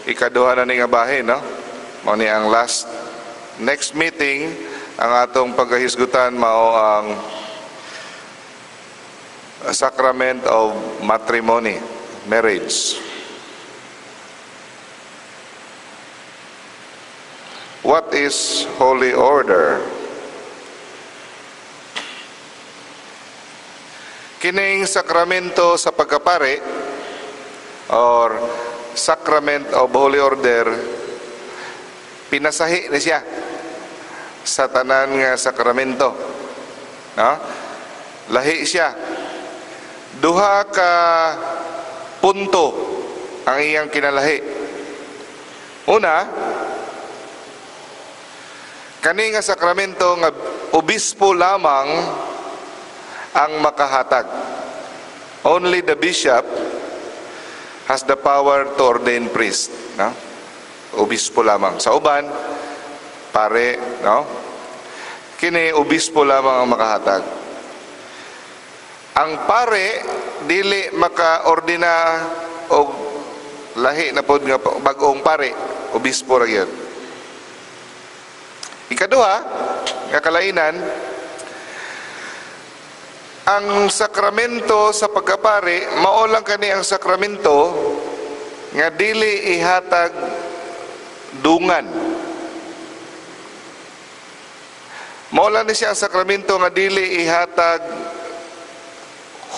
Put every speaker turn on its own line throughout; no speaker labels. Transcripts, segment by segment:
Ikaduha na ni nga bahin, no? Mao ni ang last next meeting ang atong pagkahisgutan mao ang sacrament of matrimony, marriage. What is holy order? Kining sakramento sa pagkapare or sacrament of holy order, pinasahi ni siya sa tanan nga sakramento, no? Lahi siya. Duha ka punto ang iyang kinalahi. Una, kani nga sakramento nga obispo lamang ang makahatag. Only the bishop has the power to ordain priest, no? Obispo lamang. Sa uban, pare, no? Kini obispo lamang ang makahatag. Ang pare dili makaordina og lahi na pod nga bag-ong pare, obispo ra gyud. Ikaduha, nga kalainan, ang sakramento sa pagkapare, mao lang kani ang sakramento nga dili ihatag dungan. Mao lang ni siya ang sakramento nga dili ihatag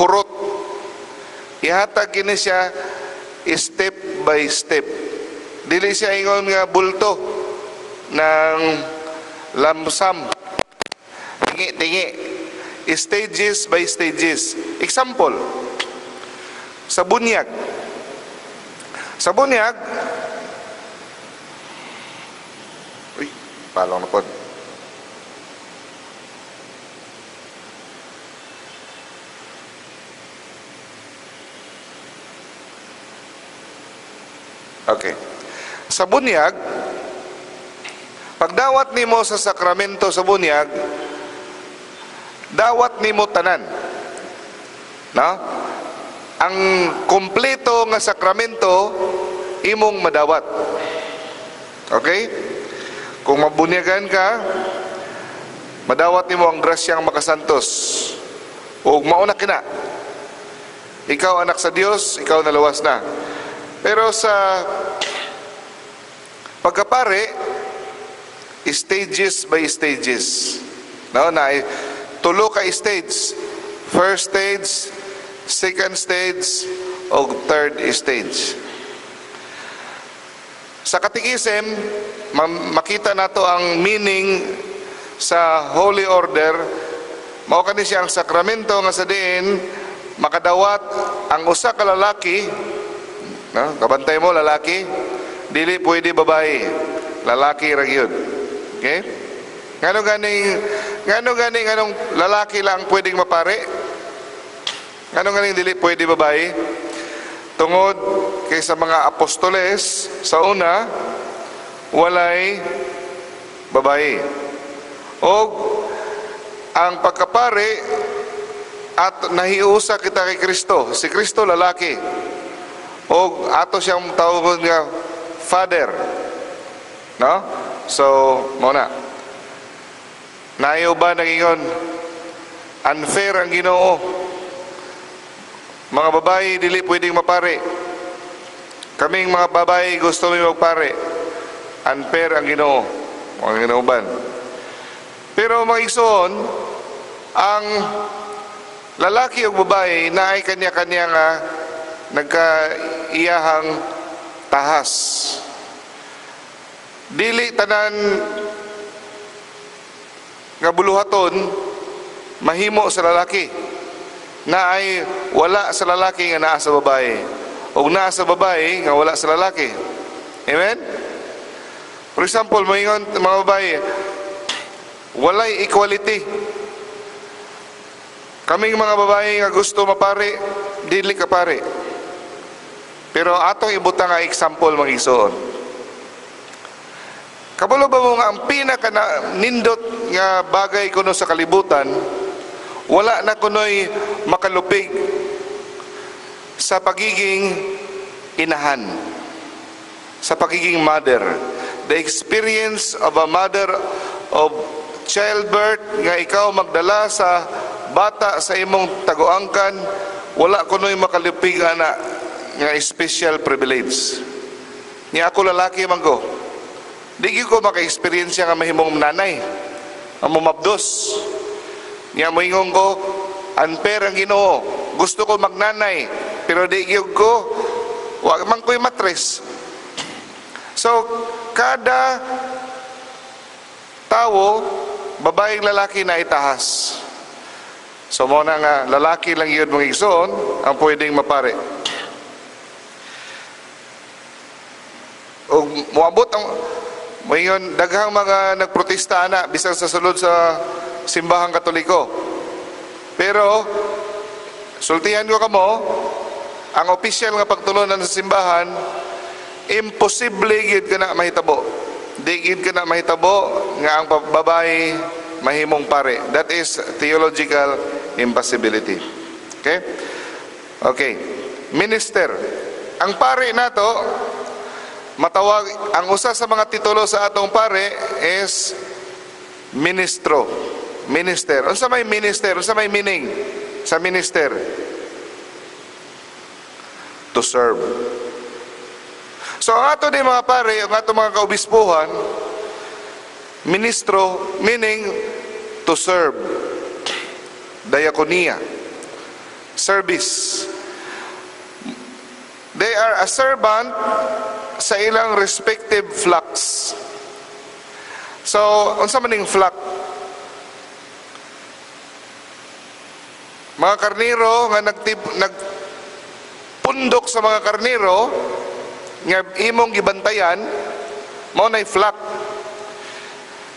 hurot. Ihatag kini siya step by step. Dili siya ingon nga bulto ng lamsam. Tingi-tingi. Stages by stages. Example, sa bunyag. Sa bunyag, uy, palong na pod. Okay. Sa bunyag, pagdawat nimo sa sakramento sa bunyag, dawat nimo tanan. No? Ang kompleto nga sakramento imong madawat. Okay? Kung mabunyagan ka, madawat nimo ang grasyang makasantos. Ug mauna kina. Ikaw anak sa Dios, ikaw nalawas na. Pero sa pagkapare, stages by stages. No, na tulo ka stage. First stage, second stage, o third stage. Sa katikism, makita nato ang meaning sa holy order. Mao kani siya ang sakramento nga sa diin makadawat ang usa ka lalaki. No? Kabantay mo, lalaki, dili pwede babae, lalaki ra gyud. Okay? Ngano ganing anong lalaki lang pwedeng mapare? Ngano ganing dili pwede babae? Tungod kay sa mga apostoles sa una walay babae. Og ang pagkapare at nahiusa kita kay Kristo. Si Kristo lalaki. Og ato siyang tawagon nga Father. No? So, mao na. Nayo ba nangingon unfair ang Ginoo? Mga babae dili pwedeng mapare. Kaming mga babae gusto mi magpare. Unfair ang Ginoo. Mga Ginooban. Pero mga igsoon, ang lalaki o babae naay kanya-kanya nga nagkaiyahang tahas. Dili tanan nga buluhaton mahimo sa lalaki, na ay wala sa lalaki nga naa sa babae, ug naa sa babae nga wala sa lalaki. Amen? For example, moingon mga babae, walay equality. Kaming mga babae nga gusto mapare, dili ka pare. Pero atong ibutang nga example mga igsoon. Kabalo ba mo nga ang pinaka nindot nga bagay kuno sa kalibutan, wala na kunoy makalupig sa pagiging inahan. sa pagiging mother. The experience of a mother of childbirth, nga ikaw magdala sa bata sa imong taguangkan, wala kuno'y makalipig ana nga special privilege. Ni ako, lalaki man ko. Di gyud ko maka-experience nga mahimong nanay. Ang mumabdos. Nya moingon ko, unfair ang Ginoo. Gusto ko magnanay, pero di gyud ko, wa man ko'y matres. So, kada tawo, babaeng lalaki na itahas. So, mao na nga, lalaki lang yun, mga igsoon, ang pwedeng mapare. O moabot ang moingon daghang mga nagprotesta ana bisan sa sulod sa Simbahang Katoliko. Pero sultihan ko kamo, ang opisyal nga pagtulunan sa simbahan, imposible gid kana mahitabo. Di gid kana mahitabo nga ang babae mahimong pare. That is theological impossibility. Okay? Okay. Minister. Ang pare nato matawag, ang usa sa mga titulo sa atong pare is ministro. Minister. Unsa may minister? Unsa may meaning sa minister? To serve. So ang ato ni mga pare, ang ato mga kaobispuhan, ministro, meaning to serve. Diakonia. Service. They are a servant sa ilang respective flocks. So, unsa man ning flock? Mga karniro nga nagpundok sa mga karniro nga imong gibantayan, mao nay flock.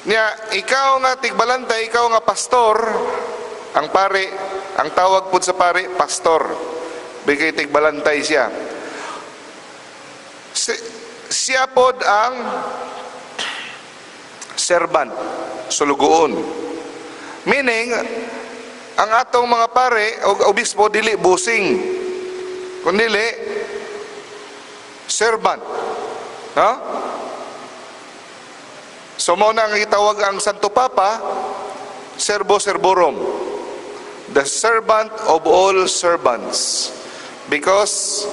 Nya ikaw nga tigbalantay, ikaw nga pastor, ang pare, ang tawag pud sa pare, pastor. Bigay tigbalantay siya. Siya pod ang servant, sulugoon. Meaning, ang atong mga pare o obispo dili busing, kundili servant. No? So mao na ang gitawag ang Santo Papa, servo servorum, the servant of all servants. Because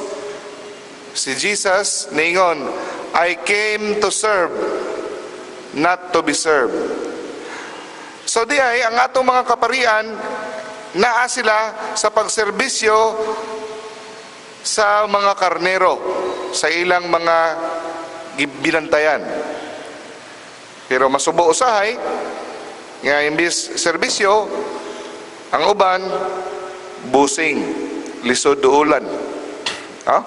si Jesus ningon, "I came to serve, not to be served." So di ay ang atong mga kaparian, naa sila sa pagserbisyo sa mga karnero, sa ilang mga binantayan. Pero masubo usahay nga imbis serbisyo, ang uban busing, lisod duulan. Ha?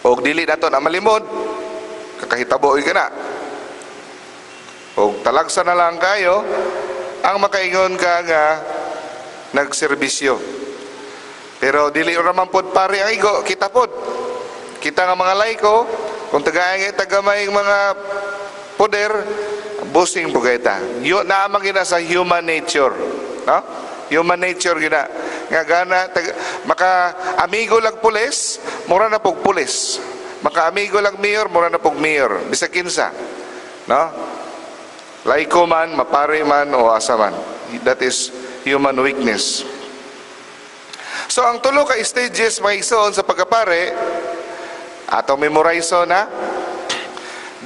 Og dili nato na malimod, kakahitabo ka na. Og talagsa na lang kayo ang makaingon ka nga nagserbisyo. Pero dili ra man pod pare ang igo, kita pod. Kita nga mga laiko, kung tagaay nga tagamay mga poder, busing po kita. Yun naamang gina sa human nature. No? Human nature gina. Nga gana, maka amigo lang pulis, mura na pog pulis. Maka amigo lang mayor, mura na pog mayor. Bisag kinsa. No? Laiko man, mapare man, o asa man. That is human weakness. So ang tulo ka stages, mga igsoon, sa pagkapare, atong memorize na: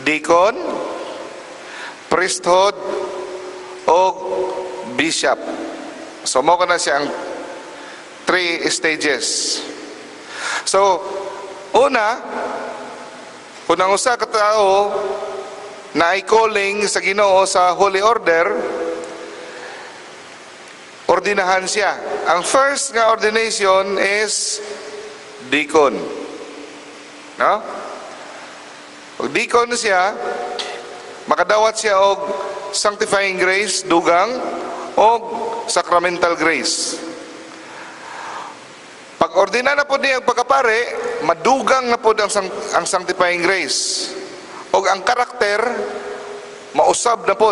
deacon, priesthood, o bishop. So mao na siya ang three stages. So una, kung ang usa ka tawo na ay calling sa Ginoo sa Holy Order, ordinahan siya. Ang first nga ordination is deacon. No? Pag deacon siya, makadawat siya og sanctifying grace, dugang, og sacramental grace. Pag ordina na po niya ang pagkapare, madugang na po ang sanctifying grace. Og ang karakter, mausab na po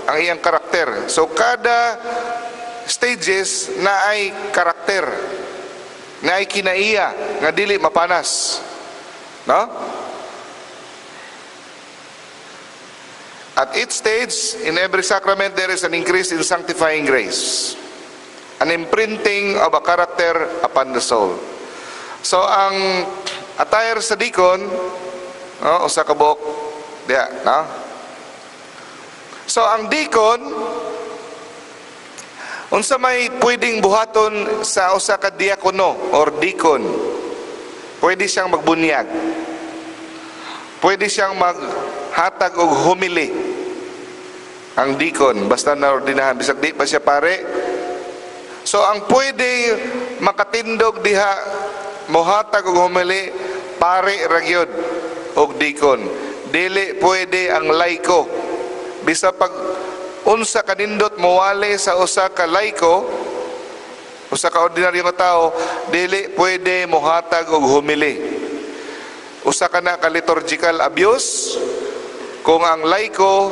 ang iyang karakter. So kada stages na ay karakter, na ay kinaiya, nga dili mapanas. No? At each stage, in every sacrament, there is an increase in sanctifying grace, an imprinting of a character upon the soul. So, ang attire sa deacon, no, usa ka buok diya, no? So, ang deacon, unsa may pwedeng buhaton sa usa ka diakono or deacon? Pwede siyang magbunyag. Pwede siyang maghatag og homily. Ang deacon, basta na ordinahan, bisag di pa siya pare. So ang pwede makatindog diha mohatag og homily, pare ra gyud og deacon. Dili pwede ang laiko. Bisa pag unsa kanindot mowali sa usa ka laiko, usa ka ordinaryo nga tao, dili pwede mohatag og homily. Usa ka na ka liturgical abuse kung ang laiko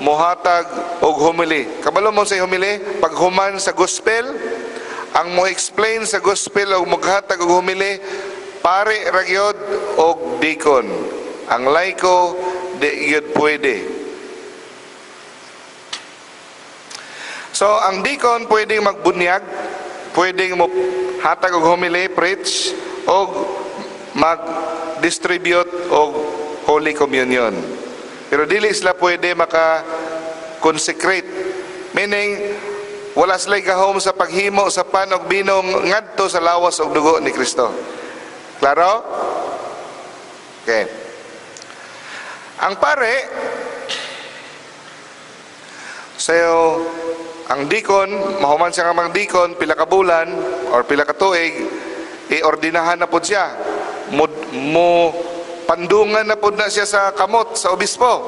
mohatag og homily. Kabalo mo sa homily, paghuman sa gospel, ang mo explain sa gospel og moghatag og homily, pare ra gyud og deacon. Ang laiko di gyud pwede. So ang deacon pwedeng magbunyag, pwedeng mo hatag og homily, preach, og mag-distribute og Holy Communion. Pero dili sila pwede maka-consecrate. Meaning, wala sila gahom sa paghimo sa pan og bino ngadto sa lawas og dugo ni Kristo. Klaro? Okay. Ang pare, so ang deacon, mahuman siya nga mang deacon, pila ka bulan or pila ka tuig, iordinahan na pod siya. Mo pandungan na pod na siya sa kamot sa obispo.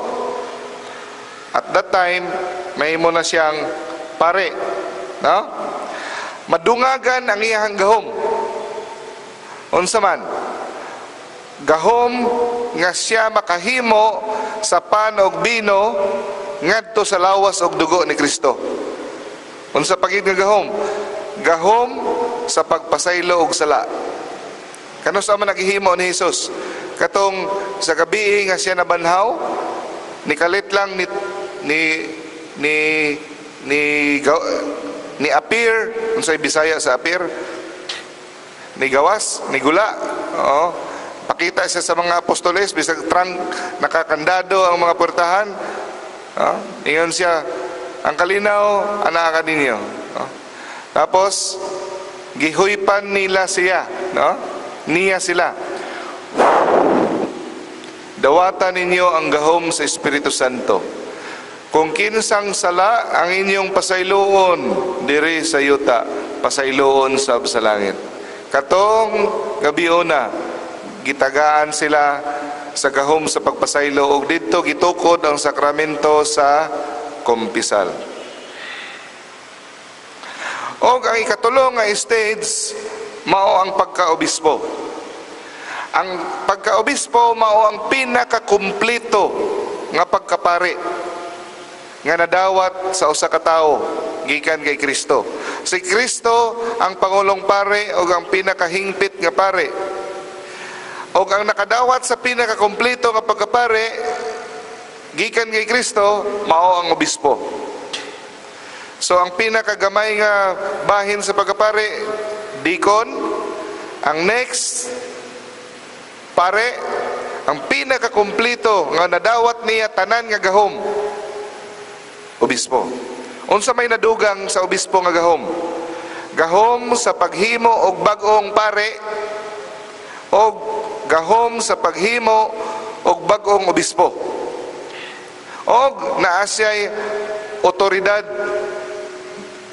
At that time, mahimo na siyang pare, no? Madungagan ang iyang gahom. Unsa man? Gahom nga siya makahimo sa pan og bino ngadto sa lawas og dugo ni Kristo. Unsa pagid nga gahom? Gahom sa pagpasaylo og sala. Kanus-a man naghihimo ni Jesus? Katong sa gabi nga siya nabanhaw, nikalit lang ni appear, unsay Bisaya sa appear? Ni gawas, ni gula. Oo. Pakita siya sa mga apostoles bisag trunk nakakandado ang mga puwertahan. Oo. Ingon siya, ang kalinaw anaa ka ninyo. Oo. Tapos gihuypan nila siya, no? Niya sila. Dawatan ninyo ang gahom sa Espiritu Santo. Kung kinsang sala ang inyong pasayloon diri sa yuta, pasayloon sab sa langit. Katong gabiona, gitagaan sila sa gahom sa pagpasaylo og didto gitukod ang sakramento sa kumpisal. Og ang ikatulo nga stage mao ang pagkaobispo. Ang pagkaobispo mao ang pinakakumpleto nga pagkapari nga nadawat sa usa ka tawo gikan kay Kristo. Si Kristo ang pangulong pare og ang pinakahingpit nga pare. Og ang nakadawat sa pinakakumpleto nga pagkapare gikan kay Kristo mao ang obispo. So ang pinakagamay nga bahin sa pagkapare, deacon. Ang next, pare. Ang pinakakumpleto nga nadawat niya tanan nga gahom, obispo. Unsa may nadugang sa obispo nga gahom? Gahom sa paghimo og bag-ong pare og gahom sa paghimo og bag-ong obispo. Og naa siya'y otoridad,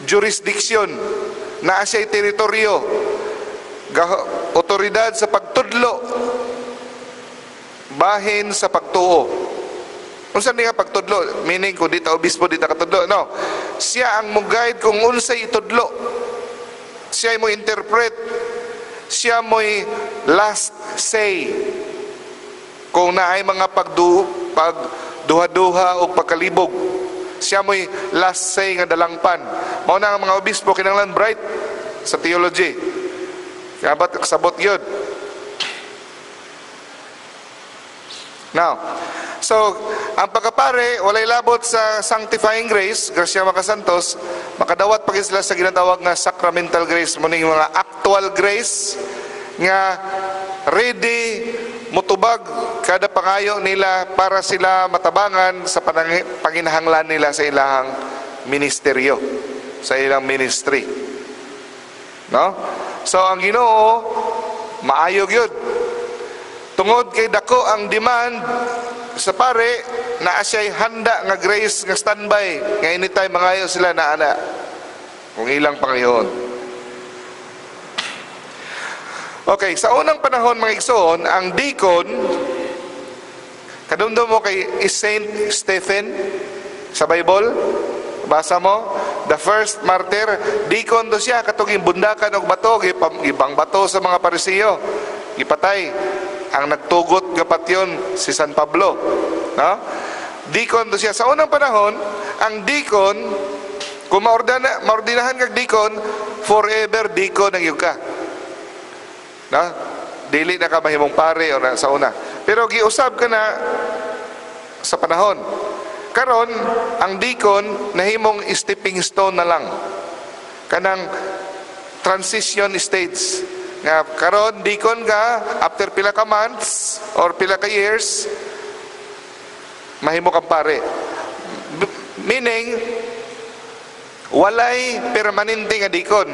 jurisdiksyon, naa siya'y teritoryo, otoridad sa pagtudlo, bahin sa pagtuo. Unsa ni nga pagtudlo? Meaning kung di ta obispo, di ta katudlo. No. Siya ang mo-guide kung unsay itudlo. Siya mo interpret. Siya mo'y last say. Kung naay mga pagduha-duha o pagkalibog, siya mo'y last say nga dalangpan. Mao na ang mga obispo kinahanglan bright sa theology. Kaya ba't kasabot yun? Now, so, ang pagkapare, walay labot sa sanctifying grace, grasya makasantos, makadawat pa sila sa ginatawag nga sacramental grace, muning mga actual grace, nga ready mutubag kada pangayo nila para sila matabangan sa panginahanglan nila sa ilahang ministeryo, sa ilang ministry. No? So ang Ginoo maayo gyud. Tungod kay dako ang demand sa pare, naa siya'y handa nga grace nga standby nga anytime mangayo sila na ana kung ilang pangayoon. Okay, sa unang panahon, mga igsoon, ang deacon, kadumdum mo kay Saint Stephen sa Bible, basa mo, the first martyr, deacon do siya, katong bundakan og bato, gibang bato sa mga Parisiyo, gipatay. Ang nagtugot gapatyon si San Pablo, no? Deacon do siya. Sa unang panahon, ang deacon, kung maordinahan kag deacon, forever deacon ang ka. No? Dili na ka mahimong pare o na, sa una. Pero giusab ka na sa panahon. Karon, ang deacon nahimong stepping stone na lang. Kanang transition stage. Nga karon deacon ka, after pila ka months or pila ka years, mahimo kang pare. Meaning, walay permanente nga deacon.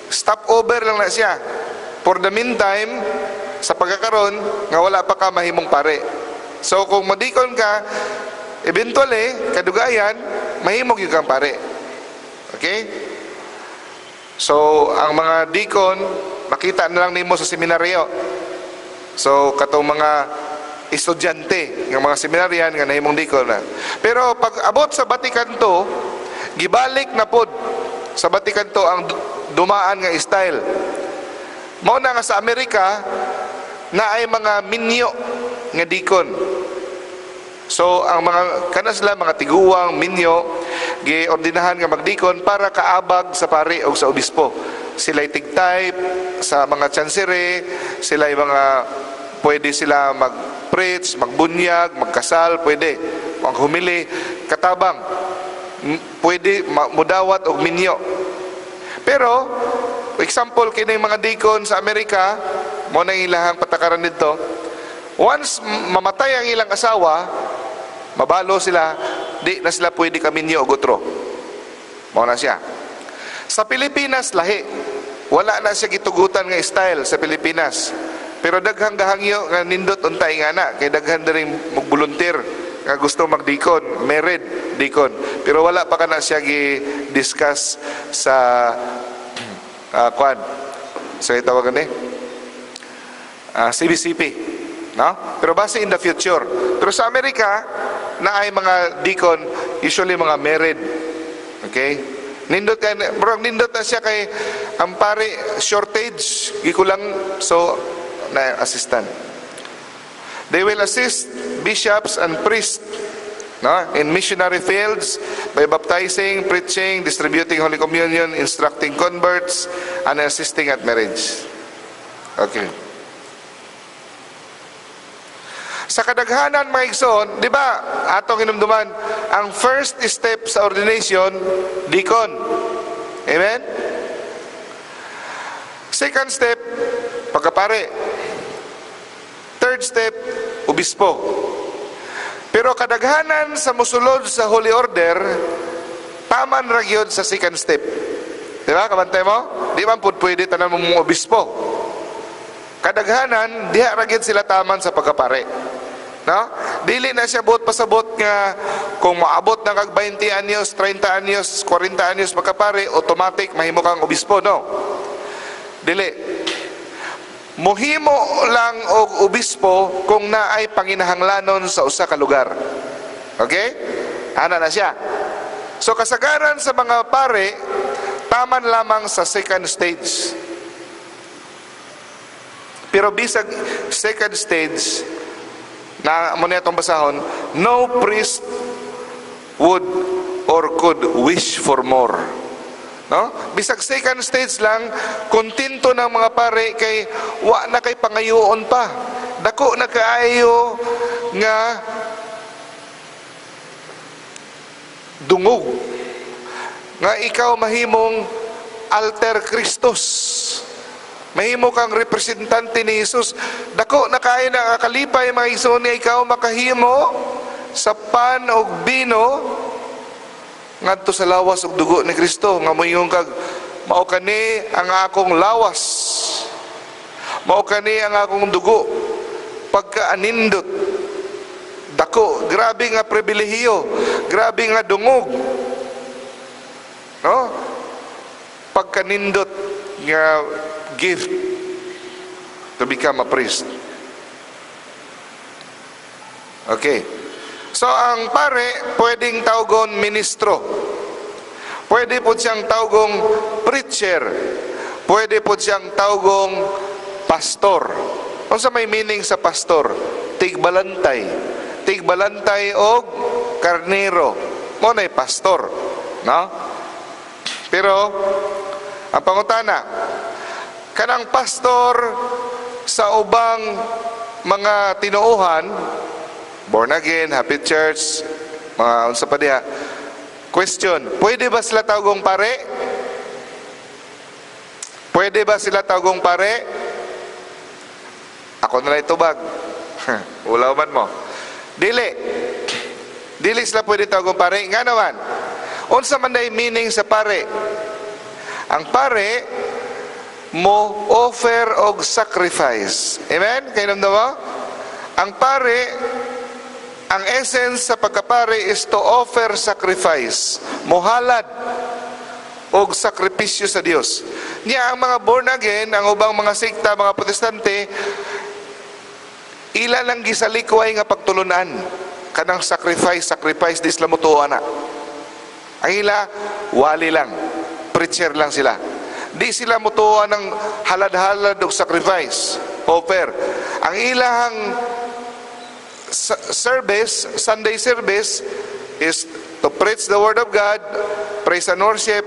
Stop over lang na siya. For the meantime, sa pagkakaron, nga wala pa ka mahimong pare. So kung madikon ka, eventually, kadugayan, mahimog yung kang pare. Okay? So, ang mga deacon, makita na lang nimo sa seminaryo. So, katong mga estudyante ng mga seminaryan nga nahimong deacon na. Pero pag abot sa Vatican II, gibalik na pod sa Vatican II ang dumaan nga style. Mao na nga sa Amerika na ay mga minyo nga deacon. So ang mga kana sila mga tiguang minyo giordinahan nga magdikon para kaabag sa pari o sa obispo. Sila'y tig-type sa mga chancery, sila'y mga pwede sila mag-preach, magbunyag, magkasal, pwede maghumili, katabang pwede mudawat og minyo. Pero example kini mga deacon sa Amerika, mo na ilahang patakaran dito. Once mamatay ang ilang asawa, mabalo sila, di na sila pwede kaminyo og otro. Mao na siya. Sa Pilipinas lahi. Wala na siya gitugutan nga style sa Pilipinas. Pero daghang gahangyo nga nindot untay nga na kay daghan diri mag-volunteer nga gusto magdikon, married deacon. Pero wala pa kana siya gi-discuss sa kwan. So itawagan ni CBCP, no? Pero base in the future. Pero sa Amerika na ay mga deacon usually mga married. Okay? Nindot kay bro, nindot na siya kay ang pare shortage gikulang, so na assistant. They will assist bishops and priests, no, in missionary fields by baptizing, preaching, distributing Holy Communion, instructing converts, and assisting at marriage. Okay. Sa kadaghanan, mga igsoon, di ba, atong hinumduman, ang first step sa ordination, deacon. Amen? Second step, pagkapare. Third step, obispo. Pero kadaghanan sa musulod sa Holy Order, taman ra gyud sa second step. Di ba? Kabantay mo? Di man pud pwede tanan mo mong obispo. Kadaghanan, diha ra gyud sila taman sa pagkapare. No? Dili na siya buot pasabot nga kung maabot na kag 20 anyos, 30 anyos, 40 anyos pagkapare, automatic mahimo kang obispo, no? Dili. Muhimo lang og obispo kung naay panginahanglanon sa usa ka lugar. Okay? Ana na siya. So kasagaran sa mga pare, taman lamang sa second stage. Pero bisag second stage, na mo niya itong basahon, no priest would or could wish for more. No? Bisag second stage lang, kontento ng mga pare kay wa na kay pangayoon pa. Dako na kaayo nga dungog nga ikaw mahimong alter Christus. Mahimo kang representante ni Jesus. Dako na kaayo na kalipay, mga igsoon, nga ikaw makahimo sa pan og bino ngadto sa lawas ug dugo ni Kristo, nga moingon kag, "Mao kani ang akong lawas, mao kani ang akong dugo." Pagkaanindot, dako, grabe nga pribilehiyo, grabe nga dungog, no? Pagkanindot nga gift to become a priest. Okay. So ang pare pwedeng tawgon ministro. Pwede po siyang tawgong preacher. Pwede po siyang tawgong pastor. Unsa may meaning sa pastor? Tigbalantay. Tigbalantay og karnero. Mao nay pastor, no? Pero ang pangutana, kanang pastor sa ubang mga tinuohan, born again, happy church, mga unsa pa diha. Question, pwede ba sila tawgong pare? Pwede ba sila tawgong pare? Ako na lang itubag. Ulaw man mo. Dili. Dili sila pwede tawgong pare. Nga naman, unsa man day meaning sa pare? Ang pare mo offer og sacrifice. Amen? Kay mo? Ang pare, ang essence sa pagkapare is to offer sacrifice. Mohalad og sakripisyo sa Dios. Niya ang mga born again, ang ubang mga sekta, mga Protestante, ila lang gisalikway nga pagtulunan kanang sacrifice, sacrifice, di sila motuo na. Ang ila, wali lang. Preacher lang sila. Di sila motuo ng halad-halad og sacrifice, offer. Ang ilahang service, Sunday service, is to preach the Word of God, praise and worship,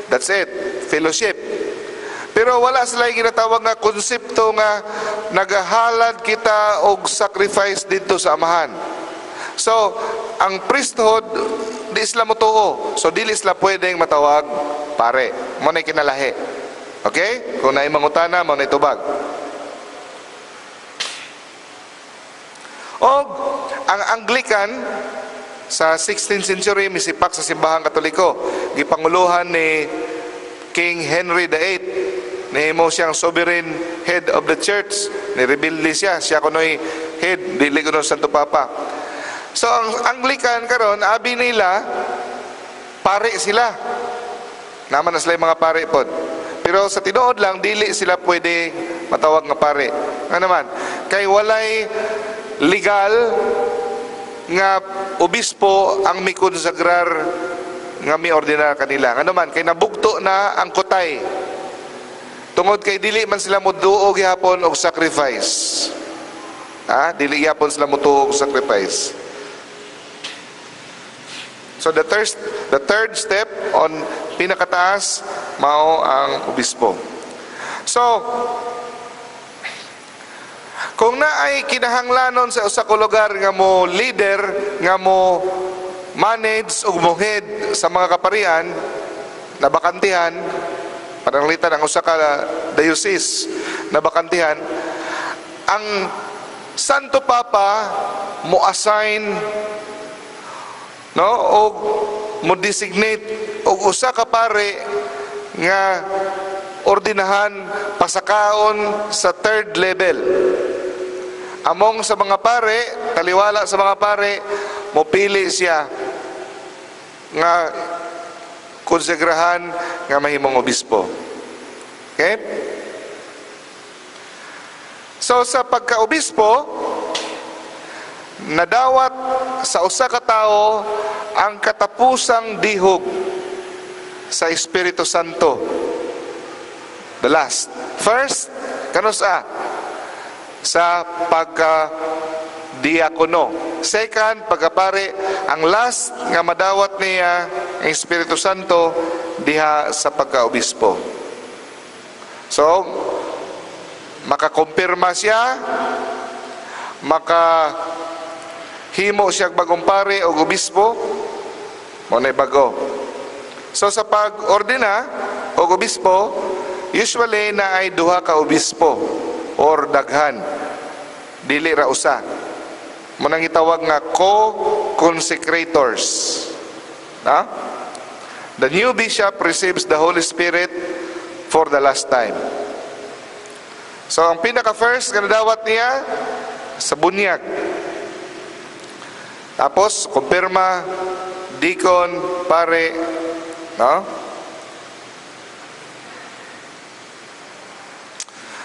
that's it, fellowship. Pero wala sila yung ginatawag nga konsepto nga nagahalad kita og sacrifice dito sa Amahan. So, ang priesthood, di sila motuo. So, dili sila pwedeng matawag pare. Mao na kinalahi. Okay? Kung naay mangutana, mao na tubag. Og ang Anglican sa 16th century misipak sa simbahang Katoliko, gipanguluhan ni King Henry VIII. Nihimo siyang sovereign head of the church. Nirebelde siya, siya kunoy head, dili kuno Santo Papa. So ang Anglican karon, abi nila pare sila. Naman na sila yung mga pare pod. Pero sa tinuod lang, dili sila pwede matawag nga pare. Nga naman, kay walay legal nga obispo ang mikonsagrar nga miordinar kanila. Nga naman, kay nabugto na ang kutay. Tungod kay dili man sila moduo gihapon og sacrifice. Ha? Dili gihapon sila motuo og sacrifice. So the third step on pinakataas mao ang obispo. So kung naay kinahanglanon sa usa ka lugar nga mo leader, nga mo manage ug mo head sa mga kaparian na bakantihan, pananglitan ang usa ka diocese na bakantihan, ang Santo Papa mo assign, no, og mo designate og usa ka pare nga ordinahan pasakaon sa third level. Among sa mga pare, taliwala sa mga pare, mopili siya nga konsegrahan nga mahimong obispo. Okay? So sa pagkaobispo, nadawat sa usa ka tawo ang katapusang dihog sa Espiritu Santo. The last. First, kanus-a? Sa pagka-diakono. Second, pagkapare. Ang last nga madawat niya ang Espiritu Santo diha sa pagkaobispo. So, makakumpirma siya, maka Himo siya bagong pare o obispo, mao na bago. So sa pag-ordina og obispo, usually naay duha ka obispo or daghan. Dili ra usa. Mao nang gitawag nga co-consecrators. Na? The new bishop receives the Holy Spirit for the last time. So ang pinaka first nga nadawat niya sa bunyag. Tapos kumpirma, deacon, pare, no?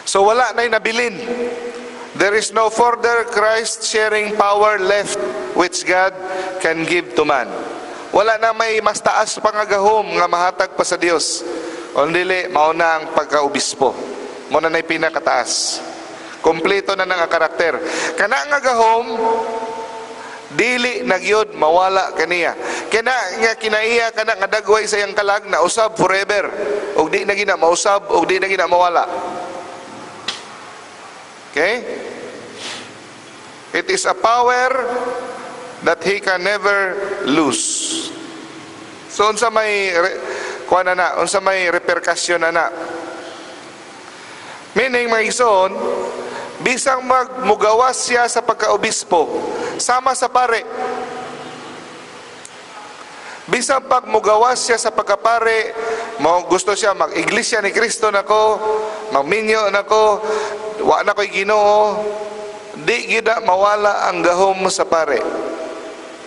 So wala na'y nabilin. There is no further Christ sharing power left which God can give to man. Wala na may mas taas pa nga gahom nga mahatag pa sa Dios. Kung dili, mao na ang pagkaobispo. Mao na na'y pinakataas. Kompleto na nga karakter. Kana nga gahom, dili na gyud mawala kaniya. Kana nga kinaiya kana nga dagway sa iyang kalag na usab forever. Og di na gina mausab, og di na gina mawala. Okay? It is a power that he can never lose. So unsa may kuan na na, unsa may repercussion na na. Meaning, mga igsoon, bisang magmugawas siya sa pagkaobispo, sama sa pare. Bisang pag mugawas siya sa pagkapare, mo gusto siya mag-iglesia ni Kristo nako, magminyo nako, wa na ko'y Ginoo, di gyud na mawala ang gahom sa pare.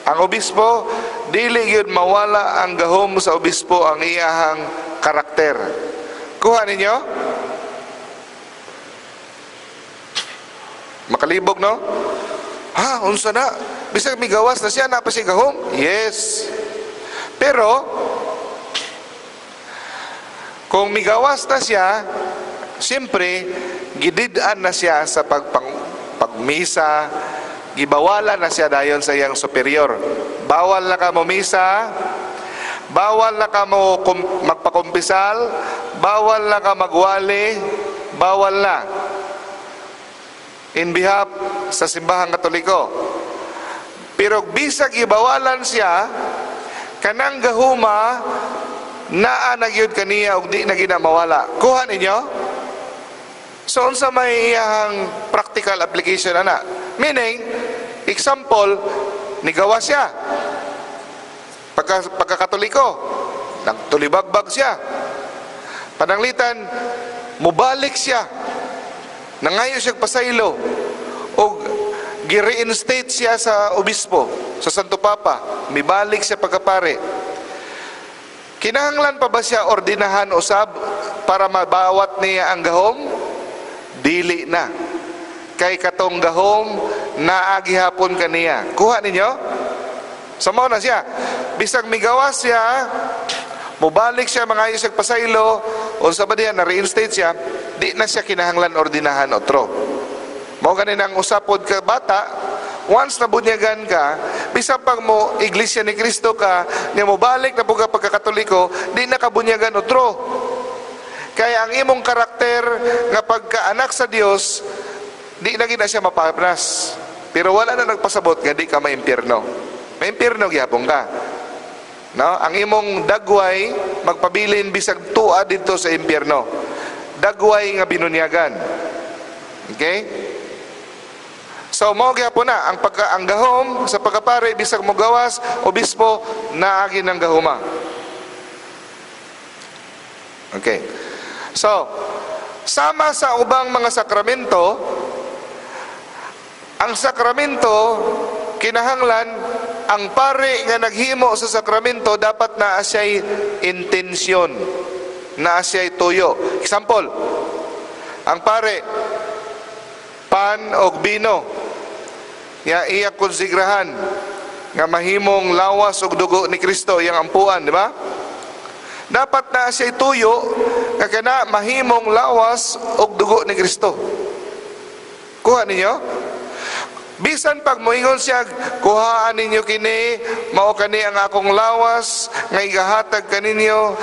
Ang obispo, dili gyud mawala ang gahom sa obispo ang iyahang karakter. Kuha ninyo? Makalibog, no? Ha, unsa na? Bisag migawas na siya, na pa siya gahom? Yes. Pero, kung migawas na siya, siyempre, gidid-an na siya sa pagmisa, gibawalan na siya dayon sa iyang superior. Bawal na ka mo misa, bawal na ka mo magpakumpisal, bawal na ka magwali, bawal na. In behalf sa simbahang Katoliko. Pero bisag gibawalan siya, kanang gahuma naa na gyud kaniya og di na gina mawala. Kuha ninyo? So unsa may iyahang practical application ana? Meaning, example, nigawa siya. Pagka-Katoliko, nagtulibagbag siya. Pananglitan, mubalik siya. Nangayo siya pasaylo og gi-reinstate siya sa obispo, sa Santo Papa. Mibalik siya pagkapare. Kinahanglan pa ba siya ordinahan usab para mabawat niya ang gahom? Dili na. Kay katong gahom naa gihapon kaniya. Kuha ninyo? Sa mao na siya. Bisag migawas siya, mubalik siya mangayo siya pasaylo, unsa ba diya na reinstate siya, di na siya kinahanglan ordinahan otro. Mao gani nang usapod ka bata, once na bunyagan ka, bisan pag mo Iglesia ni Kristo ka, nya mobalik na pud ka pagkakatoliko, di na ka bunyagan otro. Kaya ang imong karakter nga pagkaanak sa Dios, di na gid na siya mapapnas. Pero wala na nagpasabot nga di ka maimpyerno. Maimpyerno gihapon ka. No? Ang imong dagway magpabilin bisag tua didto sa impyerno. Dagway nga binunyagan. Okay? So mao gyapon na ang pagka ang gahom sa pagkapare bisag mogawas obispo naagi ng gahoma. Okay. So, sama sa ubang mga sakramento, ang sakramento kinahanglan ang pare nga naghimo sa sakramento dapat naa siya'y intensyon, naa siya'y tuyo. Example, ang pare pan og bino nga iya konsegrahan nga mahimong lawas og dugo ni Kristo iyang ampuan, di ba? Dapat naa siya'y tuyo nga kana mahimong lawas og dugo ni Kristo. Kuha ninyo? Bisan pag moingon siya, kuhaan ninyo kini, mao kani ang akong lawas nga igahatag kaninyo,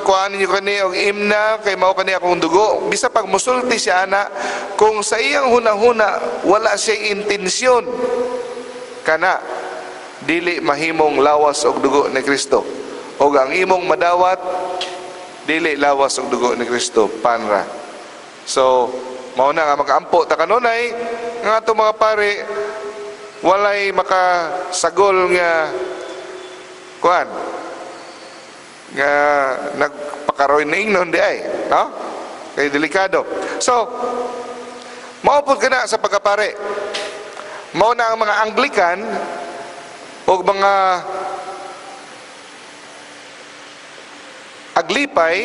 kuhaan ninyo kani og imna kay mao kani akong dugo. Bisan pag musulti siya ana, kung sa iyang hunahuna wala siya intensyon Kana dili mahimong lawas og dugo ni Kristo. Og ang imong madawat dili lawas og dugo ni Kristo, panra. So, mao na nga magaampo ta kanunay nga ato mga pare walay makasagol nga kuan nga nagpakaroy na ingnon di ay, no? Kay delikado. So, mao pud kana sa pagkapare. Mao na ang mga Anglican o mga Aglipay,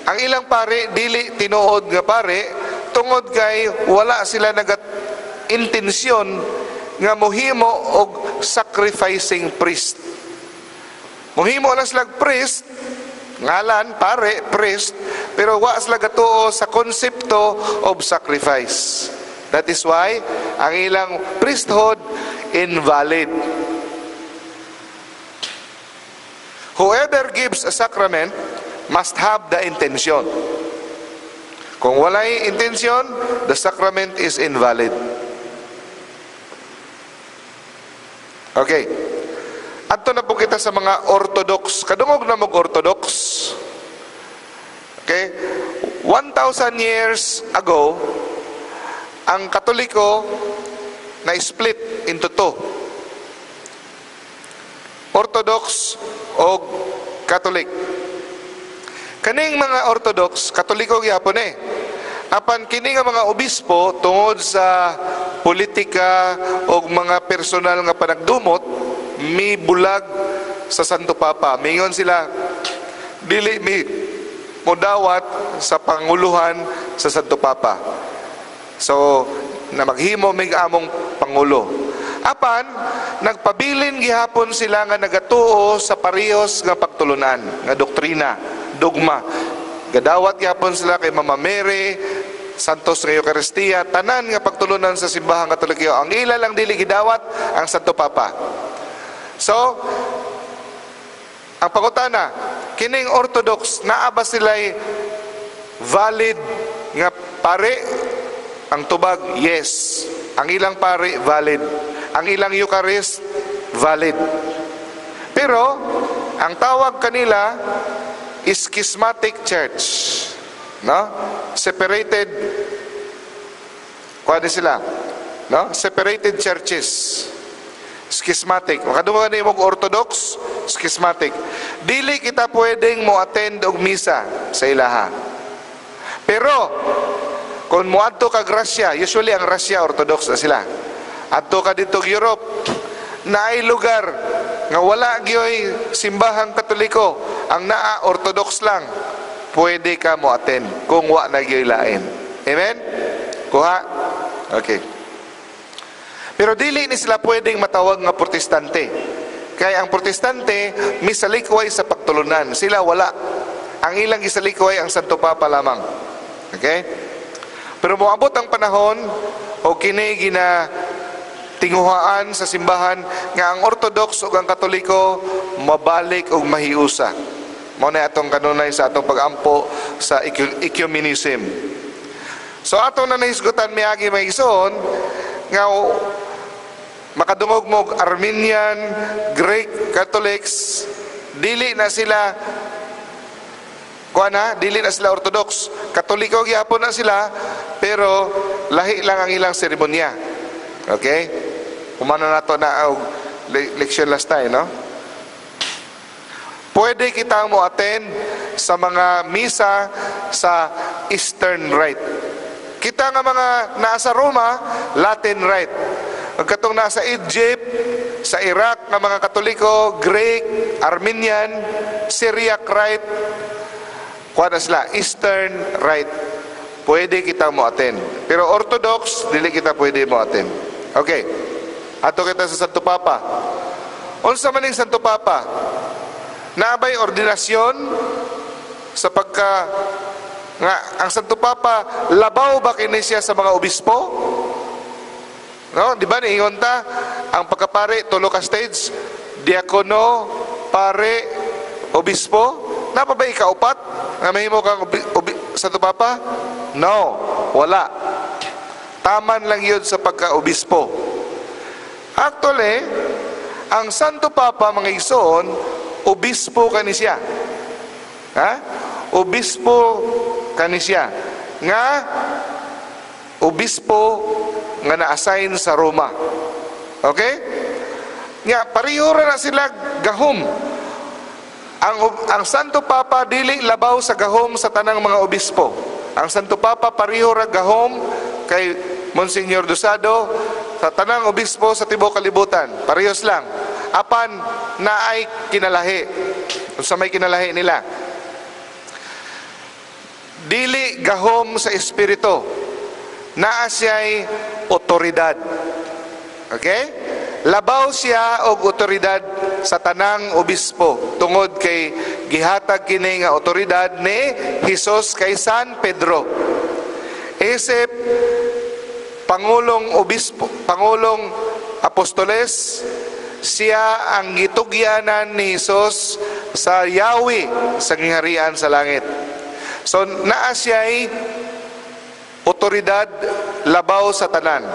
ang ilang pare dili tinuod nga pare tungod kay wala sila nagat intensyon nga mohimo og sacrificing priest. Mohimo lang sila priest, ngalan pare, priest, pero wa sila gatuo sa konsepto of sacrifice. That is why ang ilang priesthood invalid. Whoever gives a sacrament must have the intention. Kung walay intention, the sacrament is invalid. Okay. Adto na po kita sa mga Orthodox. Kadungog na mog Orthodox. Okay? 1,000 years ago, ang Katoliko na split into two. Orthodox o Catholic. Kaning mga Orthodox, Katoliko gyapon eh. Apan kini nga mga obispo tungod sa politika o mga personal nga panagdumot, mibulag sa Santo Papa. Mingon sila, dili mi modawat sa panguluhan sa Santo Papa. So, na maghimo mig among pangulo. Apan, nagpabilin gihapon sila nga nagatuo sa parehos nga pagtulunan, nga doktrina, dogma. Gadawat gihapon sila kay Mama Mary, Santos nga Eucharistia, tanan nga pagtulunan sa simbahang Katoliko. Ang ila lang dili gidawat ang Santo Papa. So, ang pangutana, kining Orthodox, naa ba sila'y valid nga pare? Ang tubag, yes. Ang ilang pare, valid. Ang ilang Eucharist, valid. Pero, ang tawag kanila is schismatic church. No? Separated, kuha sila. No? Separated churches. Schismatic. Makadungog ni imong Orthodox, schismatic. Dili kita pwedeng mo attend og misa sa ilaha. Pero kung moadto kag Russia, usually ang Russia Orthodox na sila. Adto ka dito Europe, naay lugar nga wala gyoy simbahang Katoliko, ang naa Orthodox lang, pwede ka mo attend kung wa na gyoy lain. Amen? Kuha? Okay. Pero dili ni sila pwedeng matawag nga Protestante. Kaya ang Protestante misalikway sa pagtulunan. Sila wala. Ang ilang gisalikway ang Santo Papa lamang. Okay? Pero moabot ang panahon o kini gina tinguhaan sa simbahan nga ang Orthodox ug ang Katoliko mabalik og mahiusa. Mao na atong kanunay sa atong pag-ampo sa ecumenism. So ato na nahisgutan miagi mga igsoon nga makadungog mo Armenian, Greek Catholics, dili na sila kuan na, dili na sila Orthodox. Katoliko gyapon na sila, pero lahi lang ang ilang seremonya. Okay? Kumano na to na og leksyon last time, no? Pwede kitang mo attend sa mga misa sa Eastern Rite. Kita nga mga nasa Roma, Latin Rite. Ang katong nasa Egypt, sa Iraq nga mga Katoliko, Greek, Armenian, Syriac Rite, kuha na sila, Eastern Rite. Pwede kita mo attend. Pero Orthodox, dili kita pwede mo attend. Okay. Ato kita sa Santo Papa. Unsa man ning Santo Papa? Naabay ordinasyon sa pagka nga ang Santo Papa labaw ba kini siya sa mga obispo? No, di ba niingon ta ang pagkapare tulo ka stage, diakono, pare, obispo? Napa ba ikaupat nga mahimo kang Santo Papa? No, wala. Taman lang yun sa pagka-obispo. Actually, ang Santo Papa, mga igsoon, obispo kani siya. Ha? Obispo kani siya. Nga obispo nga na-assign sa Roma. Okay? Nga pareho ra na sila gahom. Ang Santo Papa dili labaw sa gahom sa tanang mga obispo. Ang Santo Papa pareho ra gahom kay Monsignor Dosado sa tanang obispo sa tibuok kalibutan. Parehos lang. Apan naay kinalahi. Unsa may kinalahi nila? Dili gahom sa espiritu. Naa siya'y otoridad. Okay? Labaw siya og otoridad sa tanang obispo tungod kay gihatag kini nga otoridad ni Hesus kay San Pedro. Isip pangulong obispo, pangulong apostoles, siya ang gitugyanan ni Hesus sa yawi sa gingharian sa langit. So naa siya'y otoridad labaw sa tanan.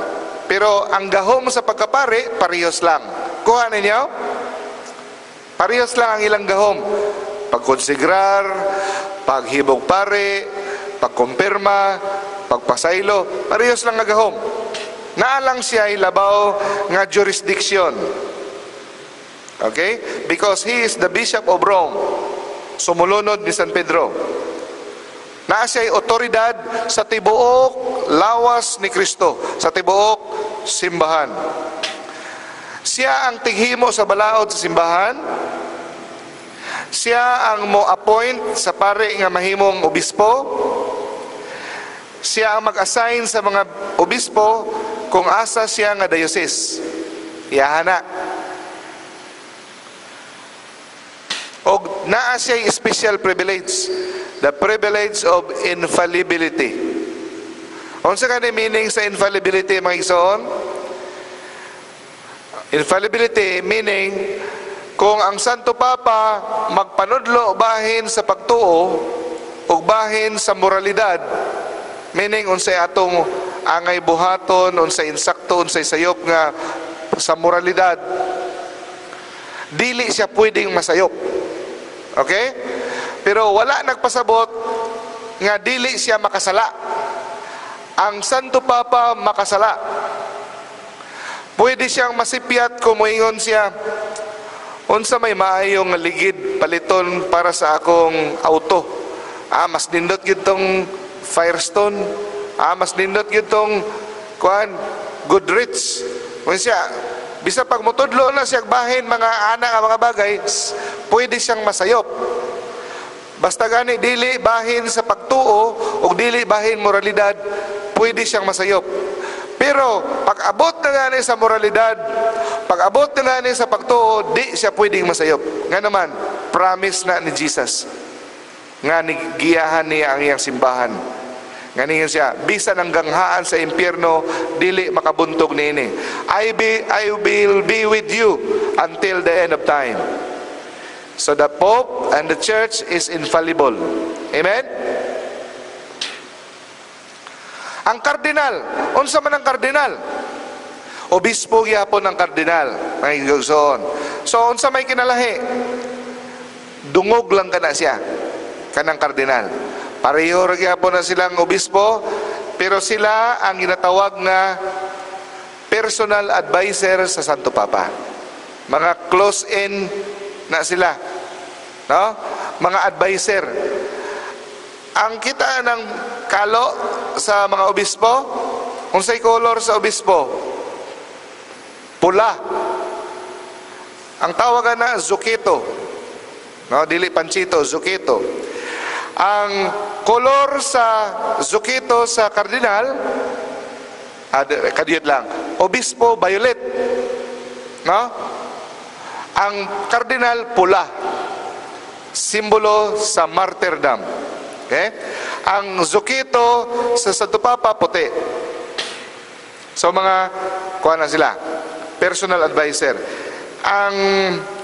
Pero ang gahom sa pagkapari, parehos lang. Kuha ninyo? Parehos lang ang ilang gahom. Pagkonsigrar, paghibog pare, pagkumpirma, pagpasaylo, parehos lang ang gahom. Naa lang siya labaw nga jurisdiction. Okay? Because he is the Bishop of Rome. Sumulunod ni San Pedro. Naa siya'y otoridad sa tibuok lawas ni Kristo, sa tibuok simbahan. Siya ang tighimo sa balaod sa simbahan. Siya ang mo-appoint sa pare nga mahimong obispo. Siya ang mag-assign sa mga obispo kung asa siya nga diocese. Iyahan na. Og naa siya special privilege, the privilege of infallibility. Unsa kani meaning sa infallibility, mga igsoon? Infallibility meaning kung ang Santo Papa magpanudlo bahin sa pagtuo ug bahin sa moralidad, meaning unsay atong angay buhaton, unsay insakto, unsay sayop nga sa moralidad, dili siya pwedeng masayop. Okay? Pero wala nagpasabot nga dili siya makasala. Ang Santo Papa makasala. Pwede siyang masipyat kung moingon siya, "Unsa may maayong ligid paliton para sa akong auto? Ah, mas nindot gyud tong Firestone. Ah, mas nindot gyud tong kuan, Goodrich." Kung siya, bisa pag mutudlo na siya bahin mga anak nga mga bagay, pwede siyang masayop. Basta gani dili bahin sa pagtuo o dili bahin moralidad, pwede siyang masayop. Pero pag abot na gani sa moralidad, pag abot na gani sa pagtuo, di siya pwedeng masayop. Nga naman, promise na ni Jesus nga giyahan niya ang iyang simbahan. Nga niya siya, bisan ang ganghaan sa impyerno, dili makabuntog niini. I will be with you until the end of time. So the Pope and the Church is infallible. Amen? Ang kardinal, unsa man ang kardinal? Obispo gyapon ang kardinal, mga igsoon. So unsa may kinalahi? Dungog lang kana siya, kanang kardinal. Pareho ra gyapon na silang obispo, pero sila ang ginatawag nga personal advisor sa Santo Papa. Mga close-in na sila. No? Mga advisor. Ang kita ng kalo sa mga obispo, unsay color sa obispo? Pula. Ang tawagan na zucchito. No, dili panchito, zucchito. Ang kolor sa zucchito sa kardinal, kadiyot lang. Obispo violet. No? Ang kardinal pula. Simbolo sa martyrdom. Okay? Ang zucchito sa Santo Papa puti. So mga kuha na sila, personal advisor. Ang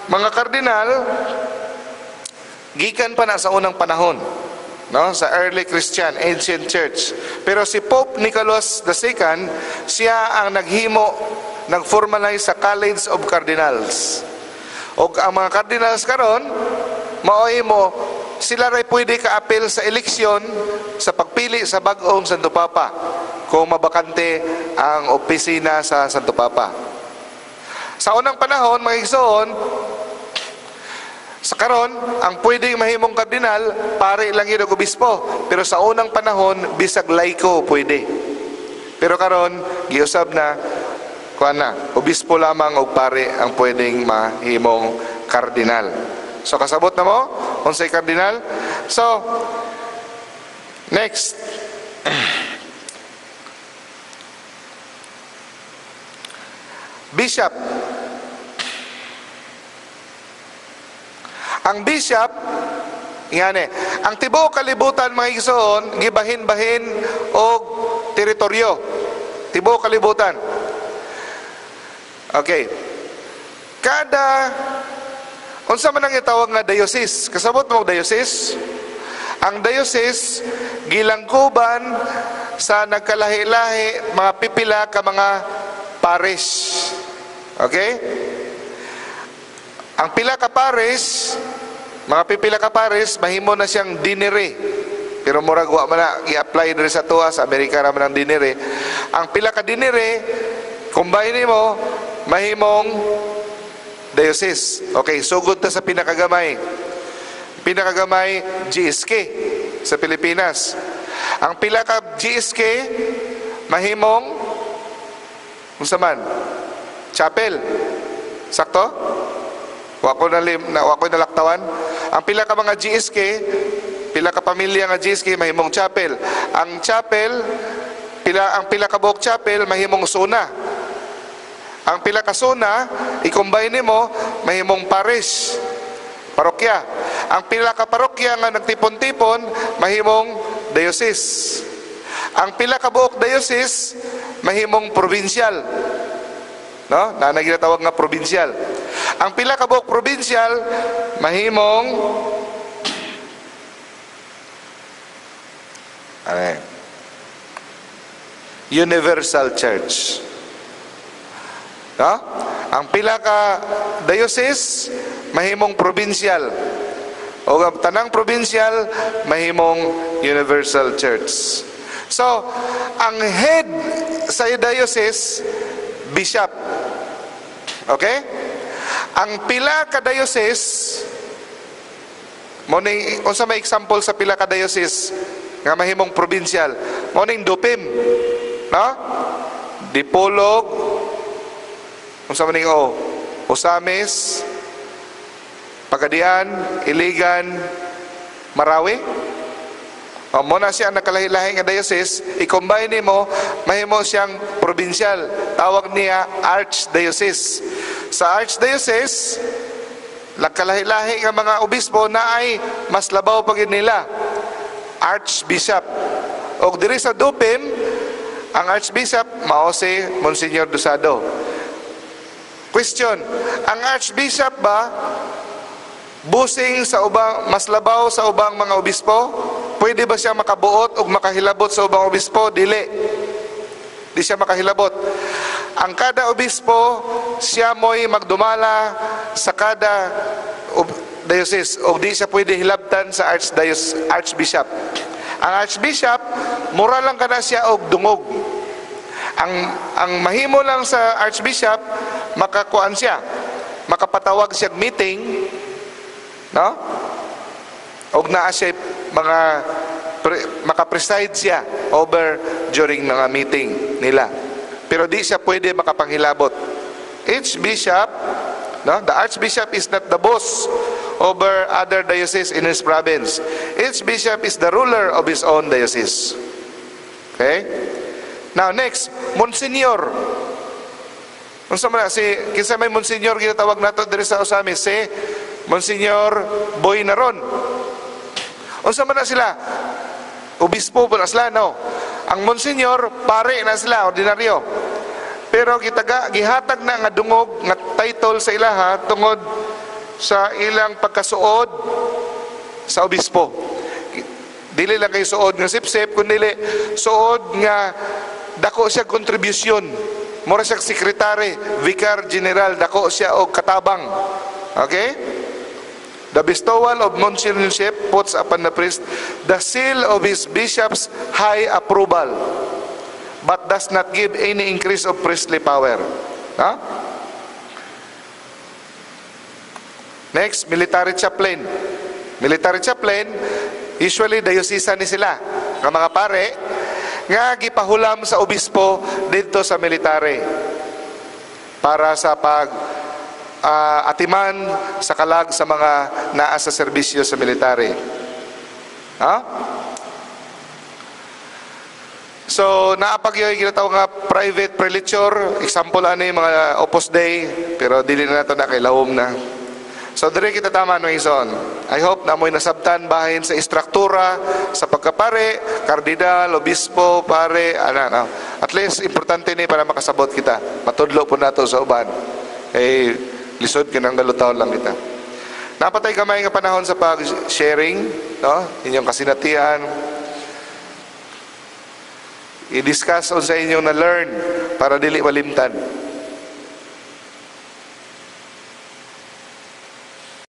mga kardinal gikan pa na sa unang panahon, no, sa early Christian ancient church. Pero si Pope Nicholas II, siya ang naghimo nag-formalize sa College of Cardinals. Og ang mga cardinals karon, maoy mo sila ray pwede ka-apil sa eleksyon sa pagpili sa bag-ong Santo Papa kung mabakante ang opisina sa Santo Papa. Sa unang panahon, mga igsoon, sa karon, ang pwedeng mahimong kardinal, pare lang yun og obispo. Pero sa unang panahon, bisag laiko pwede. Pero karon, giusab na, kuan na, obispo lamang og pare ang pwedeng mahimong kardinal. So kasabot na mo unsay kardinal? So next, bishop. Ang bishop, ngani, ang tibuok kalibutan, mga igsoon, gibahin-bahin og teritoryo. Tibuok kalibutan. Okay. Kada unsa man ang gitawag nga diocese? Kasabot mo og diocese? Ang diocese gilangkuban sa nagkalahi-lahi mga pipila ka mga parish. Okay? Ang pila ka parish, mga pipila ka parish, mahimo na siyang deanery. Pero murag wa man na i-apply diri sa tuwa, sa Amerika ra man ang deanery. Ang pila ka deanery, combine nimo, mahimong diocese. Okay, sugod ta sa pinakagamay. Pinakagamay, GSK sa Pilipinas. Ang pila ka GSK, mahimong unsa man? Chapel. Sakto? Wa ko na wa ko nalaktawan. Ang pila ka mga GSK, pila ka pamilya nga GSK mahimong chapel. Ang chapel, ang pila ka buok chapel mahimong sona. Ang pila ka sona, i-combine nimo mahimong parish, parokya. Ang pila ka parokya nga nagtipon-tipon mahimong diocese. Ang pila ka buok diocese mahimong provincial. No? Naa ginatawag nga provincial. Ang pila ka buok provincial mahimong ano, Universal Church. No? Ang pila ka diocese mahimong provincial. O ang tanang provincial mahimong Universal Church. So, ang head sa diocese, bishop. Okay? Ang pila ka diocese, mo ning unsa may example sa pila ka diocese nga mahimong provincial? Mo ning Dupim. No? Dipolog, unsa man ning o? Osamis, Pagadian, Iligan, Marawi. O, mo na siya ang nakalahi-lahi nga diocese, i-combine nimo, mahimo siyang provincial. Tawag niya archdiocese. Sa archdiocese, nagkalahi-lahi nga mga obispo na ay mas labaw pa gid nila, archbishop. Og diri sa Dupim, ang archbishop mao si Monsignor Dosado. Question, ang archbishop ba busing sa ubang, mas labaw sa ubang mga obispo? Pwede ba siya makabuot o makahilabot sa ubang obispo? Dili. Di siya makahilabot. Ang kada obispo, siya mo'y magdumala sa kada diocese o di siya pwede hilabtan sa archbishop. Ang archbishop, mura lang kada siya og dungog. Ang mahimo lang sa archbishop, makakuan siya, makapatawag siya meeting, no? Og naa siya mga makapreside siya over during mga meeting nila. Pero di siya pwede makapanghilabot. Each bishop, no, the archbishop is not the boss over other dioceses in his province. Each bishop is the ruler of his own diocese. Okay? Now next, Monsignor. Unsa man si kinsa may Monsignor ginatawag nato diri sa Osamis? Si Monsignor Boy Naron. Unsa man na sila? Obispo pa na sila, no? Ang Monsignor, pare na sila, ordinaryo. Pero gitaga, gihatag na nga dungog nga title sa ilaha tungod sa ilang pagkasuod sa obispo. Dili lang kay suod nga sipsip, kundi suod nga dako siya kontribusyon. Mura siya secretary, vicar general, dako siya og katabang. Okay? The bestowal of monsignorship puts upon the priest the seal of his bishop's high approval, but does not give any increase of priestly power. Ha? Next, military chaplain. Military chaplain, usually diocesan ni sila, nga mga pare, nga gipahulam sa obispo didto sa military para sa pag atiman sa kalag sa mga naa sa serbisyo sa military. Ha? So, naa pa gyoy ginatawag nga private prelature, example ani mga Opus Dei, pero dili na nato na kay lawom na. So, diri kita tama, no, Ison. I hope na mo'y nasabtan bahin sa istruktura, sa pagkapare, kardinal, obispo, pare, ana, no. At least, importante ni para makasabot kita. Matudlo po nato sa uban. Eh, lisod ka ng galutaw lang kita. Napatay gamay nga panahon sa pag-sharing, no? Inyong kasinatian. I-discuss on sa inyong na-learn para dili malimtan.